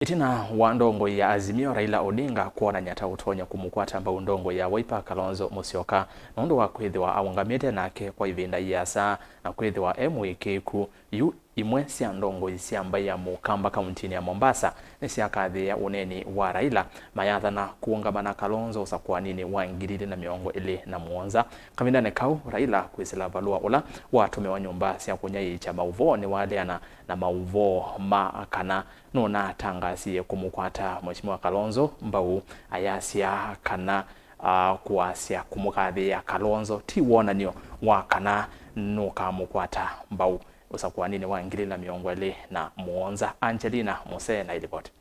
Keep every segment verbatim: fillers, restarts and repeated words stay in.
Ĩtina wa ndongoi ya Azimio Raila Odinga kwonany'a ta ũtonya kũmũkwata mbau ndongoi ya Wiper Kalonzo Musyoka nũndũ wa kwĩthĩwa aũngamĩte nake kwa ĩvinda ĩasa na kwĩthĩwa e mũĩkĩĩku, yu imwe sya ndongoi sya mbaĩ ya Mũkamba kauntinĩ ya Mombasa nĩsyakathĩĩa ũneeni wa Raila, mayathana kũũngama na Kalonzo ũsakũaninĩ wa ngili ilĩ na mĩongo ĩlĩ na mũonza. Kavindanĩ kau, Raila kwĩsĩla valũa ũla watũmĩwa nyũmba sya kũnyaĩĩkya maũvoo nĩwaleana na maũvoo ma kana nũnatangasie kũmũkwata Mheshimiwa Kalonzo mbau, ayasya kana, ah, kũasya kũmũkathĩĩa Kalonzo ti wonany'o wa kana nũkamũkwata mbau ũsakũaninĩ wa ngili ilĩ na mĩongo ĩlĩ na mũonza. Angelina Musee na ilipoti.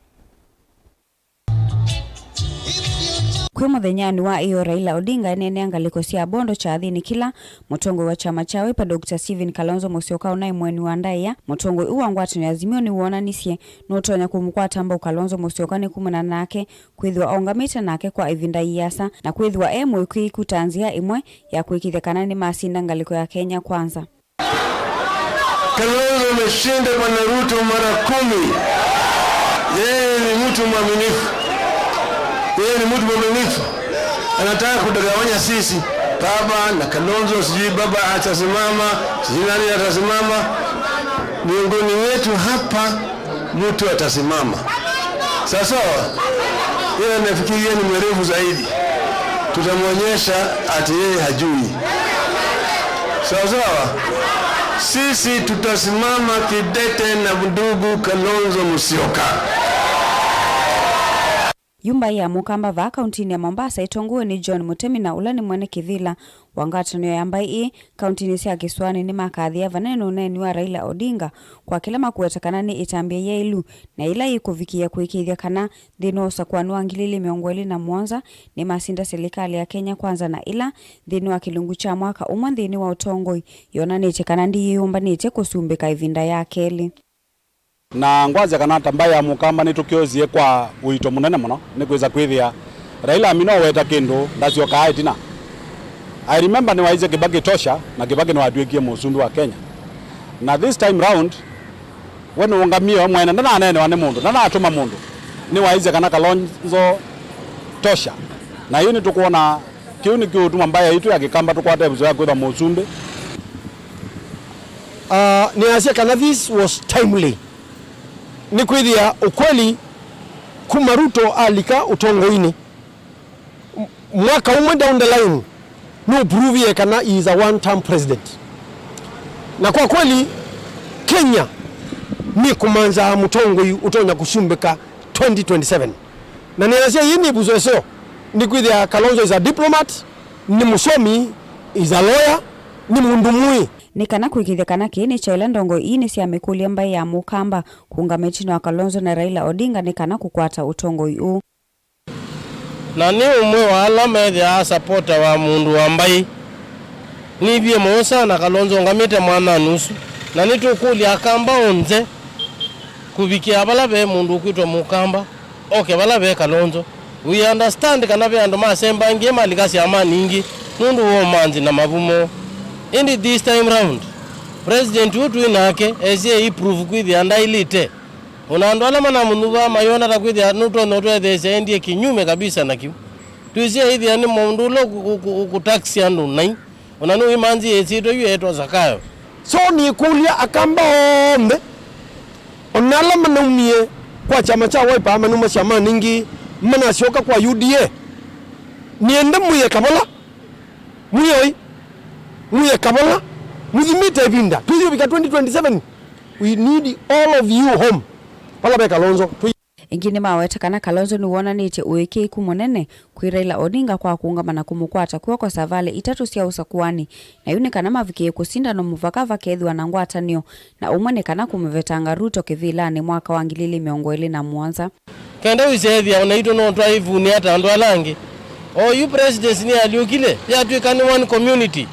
Kwĩ mũthenyanĩ wa ĩyo, Raila Odinga eneenea ngalĩko sya Bondo kyathĩnĩ kĩla mũtongoi wa kyama kya Wiper, Doctor Stephen Kalonzo Musyoka ũnaĩ mũeni wa ndaĩa. Mũtongoi ũũ wa ngwatanĩo ya Azimio nĩwoonanisye nũtonya kũmũkwata mbau Kalonzo Musyoka nĩ kumana nake kwĩthĩwa aũngamĩte nake kwa ĩvinda ĩasa na kwĩthĩwa e mũĩkĩĩku ta nzĩa ĩmwe ya kũĩkĩĩthya kana nĩmasinda ngalĩko ya Kenya Kwanza. Kalonzo ameshinda Bwana Ruto mara kumi. Yeye ni mtu mwaminifu. Yeye ni mtu mwaminifu. Anataka kutugawanya sisi. Baba na Kalonzo, sijui baba atasimama, sijui nani atasimama. Miongoni mwetu hapa, Ruto atasimama. Sawa sawa? Yeye anafikiria ni mwerevu zaidi. Tutamwonyesha ati yeye hajui. Sawa sawa? Sisi tutasimama kidete na ndugu Kalonzo Musyoka. Yu mbaĩ ya Mũkamba vaa kauntinĩ ya Mombasa ĩtongoew'e nĩ John Mutemina, ũla nĩ mwene kĩvĩla wa ngwatanĩo ya mbaĩ ĩĩ kauntinĩ sya kĩsũanĩ, nĩmakathĩĩa vanene na ũneeni wa Raila Odinga kwa kĩla makũweta kana nĩ ĩtambya yaĩlu na yĩla yĩkũvikĩĩa kũĩkĩĩthya kana nthĩnĩ wa ũsakũani wa ngili ilĩ mĩongo ĩlĩ na mũonza nĩmasinda silikalĩ ya Kenya Kwanza, na ĩla nthĩnĩ wa kĩlungu kya mwaka ũmwe nthĩnĩ wa ũtongoi yonanĩtye kana ndĩyĩyũmbanĩtye kũsumbĩka ĩvinda ya kelĩ. Na ngwasya kana ta mbaĩ ya Mũkamba nĩtũkyosie kwa ũito mũnene mũno, nĩkwĩsa kwĩthĩa Raila amina ũweta kĩndũ ndasyokaa ĩtina. I remember nĩwaisye Kibaki tosha, na Kibaki nĩwatw'ĩkie mũsumbĩ wa Kenya. Na this time round, we nũũngamie we mwene, ndananeenewa nĩ mũndũ, ndanatũma mũndũ. Nĩwaisye kana Kalonzo tosha. Na yu nĩtũkwona kĩu nĩkĩũtuma mbaĩ yaitũ ya Kĩkamba tũkwate ĩvuso ya kwĩthwa mũsumbĩ. Uh, nĩasya kana this was timely. Nĩkwĩthĩa ũkweli kuma Ruto alika ũtongoinĩ, m-, mwaka ũmwe down the line, nũprovie kana he is a one term president. Na kwa kweli, Kenya nĩkũmanzaa mũtongoi ũtonya kũsumbĩka twenty twenty-seven. Na nĩasya ĩĩ nĩ ĩvuso ĩseo, nĩkwĩthĩa Kalonzo is a diplomat, nĩ mũsomi, is a lawyer, nĩ mũndũ mũĩ. Nĩ kana kũĩkĩĩthya kana kĩĩ nĩ kyaĩla ndongoi ii nĩsyamĩkũlya mbaĩ ya Mũkamba kũũngama ĩtina wa Kalonzo na Raila Odinga nĩ kana kũkwata ũtongoi ũũ. Na nĩ ũmwe wa ala methĩawa sapota wa mũndũ wa mbaĩ. Nĩvie mũyo sana Kalonzo ũngamĩte mwananĩ ũsu, na nĩtũkũlya Akamba onthe kũvikĩa vala ve mũndũ ũkwĩtwa Mũkamba oke vala ve Kalonzo. We understand kana ve andũ masembangie malika syamanĩ ingĩ nũndũ wa ũmanthi na mavumo. Ĩndĩ this time round, President ũũ twĩ nake esie ĩ prove kwĩthĩa ndaĩlĩte. O na andũ ala manamũnyuvaa mayona ta kwĩthĩa nũtonya ũtwetheesya endie kinyume kabisa na kĩu. Twĩsĩ aĩthĩa nĩ mũndũ ũla ũkũ-, ũkũ-, ũkũtaxi andũ nai. O na nĩwĩmanthie ĩsyĩtwa yu eetwa Zakayo. So nĩkũlya Akamba onthe, o na ala manaumie kwa kyama kya Wiper, manauma syamanĩ ingĩ, manasyoka kwa U D A, nĩenda mwĩe kavola, mwĩoi, mwĩe kavola, mũthimĩte ĩvinda. Twĩyũvika twenty twenty-seven, we need all of you home. Vala ve Kalonzo. Tũi- Ĩngĩ nĩmaweta kana Kalonzo nĩwonanĩtye ũĩkĩĩku mũnene kwĩ Raila Odinga kwa kũũngama na kũmũkwata kw'oko savalĩ itatũ sya ũsakũani, na yu nĩ kana mavikĩe kũsinda no mũvaka vakethĩwa na ngwatanĩo, na ũmwe nĩ kana kũmũvetanga Ruto kĩvĩlanĩ mwaka wa ngili ilĩ mĩongo ĩlĩ na mũonza. Kenda wĩsethĩa o naitũ no twaĩvunĩa ta andũ ala angĩ. Oyu presidency nĩyalyũkile, yatw'ĩka nĩ one community.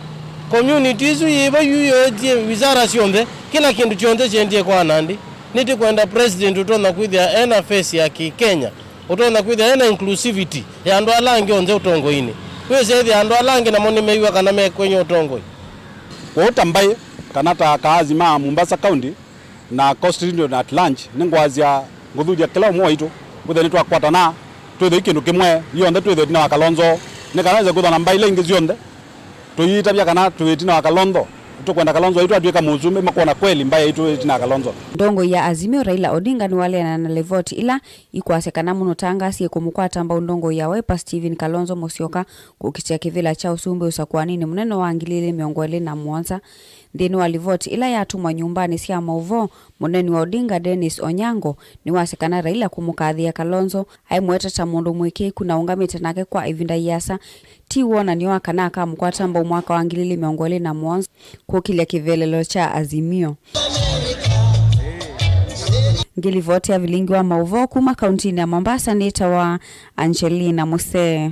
Community ĩsu yĩvo yu yoetye wizara syonthe, kĩla kĩndũ kyonthe kyendie kwa Nandi. Nĩtĩkwenda president ũtonya kwĩthĩa ena face ya Kĩkenya, ũtonya kwĩthĩa ena inclusivity ya andũ ala angĩ onthe ũtongoinĩ. Wĩsethĩa andũ ala angĩ namo nĩmew'a kana me kwenye ũtongoi. Kwoou ta mbaĩ, kana ta akaazi ma Mombasa County na constituency at large, nĩngwasya Ngũthuthya kĩla ũmwe waitũ, wĩthĩe nĩtwakwatana, twĩthĩe kĩndũ kĩmwe, yonthe twĩthĩe ĩtina wa Kalonzo, nĩ kana ĩse kwĩthwa na mbaĩ ila ingĩ syonthe tũyĩtavya kana twĩ ĩtina wa Kalonzo, tũkwenda Kalonzo waitũ atw'ĩka mũsumbĩ, makwona kweli mbaĩ yaitũ ĩtina wa Kalonzo. Ndongoi ya Azimio Raila Odinga nĩwaleana na livoti ila ikwasya kana mũno tangasie kũmũkwata mbau ndongoi ya Wiper Stephen Kalonzo Musyoka kũkitĩa kĩvĩla kya ũsumbĩ ũsakũaninĩ mũnene wa ngili ilĩ mĩongo ĩlĩ na mũonza. Nthĩnĩ wa livoti ĩla yatũmwa nyũmbanĩ sya maũvoo, mũneeni wa Odinga Dennis Onyango nĩwasya kana Raila kũmũkathĩĩa Kalonzo aimweta ta mũndũ mũĩkĩĩku na ũngamĩte nake kwa ĩvinda yĩasa, ti wonany'o wa kana akamũkwata mbau mwaka wa ngili ilĩ mĩongo ĩlĩ na mũonza kũkĩlya kĩvelelo kya Azimio. Ngilivoti ya vilingi wa maũvoo kuma kauntinĩ ya Mombasa nĩtawa Angelina Musee.